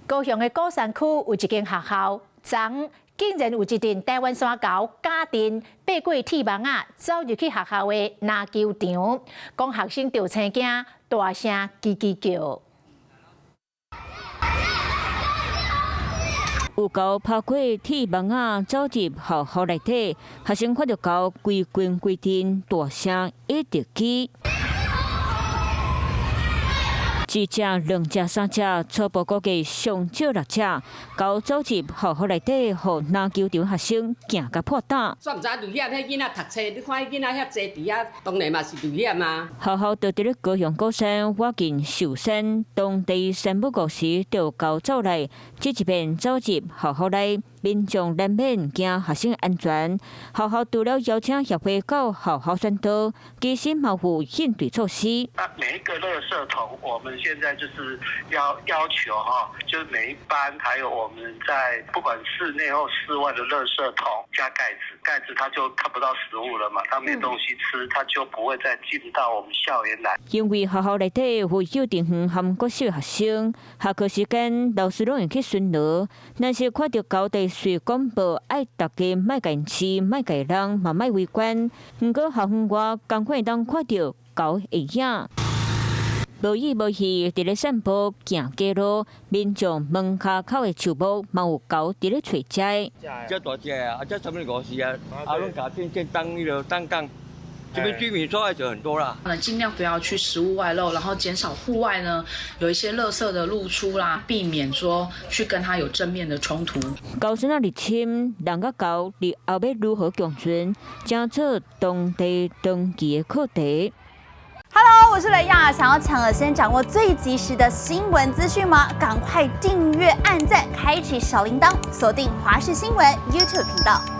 高雄的鼓山區有一間學校，昨竟然有一陣台灣山猴咬陣爬過鐵網仔，走入去學校的籃球場，講學生著青驚，大聲吱吱叫。有猴爬過鐵網仔，走入學校內底，學生看著猴規群規陣，大聲一直吱。一隻、兩隻、三隻，初步估計上少六隻，猴走入學校內底，予籃球場學生驚甲破膽。煞毋知危險，彼囡仔讀冊，你看彼囡仔遐濟佇遐，當然嘛是危險啊。學校就佇咧高雄鼓山，倚近壽山，當地三不五時就有猴走來，這一遍走入學校內，民眾難免驚學生安全。學校除了邀請協會到學校宣導，其實嘛有應對措施。那每一個垃圾桶，我們現在就是要要求哈，就是每一班還有我們在不管室內或室外的垃圾桶加蓋子，蓋子它就看不到食物了嘛，它沒東西吃，它就不會再進到我們校園來。因為學校內底有幼稚園和國小學生，下課時間老師攏會去巡邏，若是看著猴佇隨廣播，愛大家莫共飼，莫共弄，嘛莫圍觀。毋過校園外，仝款會當看著猴的影。無意無意，佇咧散步行街路，民眾門跤口的樹木嘛有猴佇咧揣食。這大隻啊，這上面五十啊，啊，攏共電線當彼個單槓，這邊居民受害者很多啦。那盡量不要去食物外漏，然後減少戶外呢有一些垃圾的露出啦，避免說去跟它有正面的衝突。猴疽仔入侵，人佮猴日後欲如何共存，成做當地長期的課題。 Hello，我是雷亞，想要搶先掌握最及時的新聞資訊嗎？趕快訂閱、按讚、開啟小鈴鐺，鎖定華視新聞 YouTube 頻道。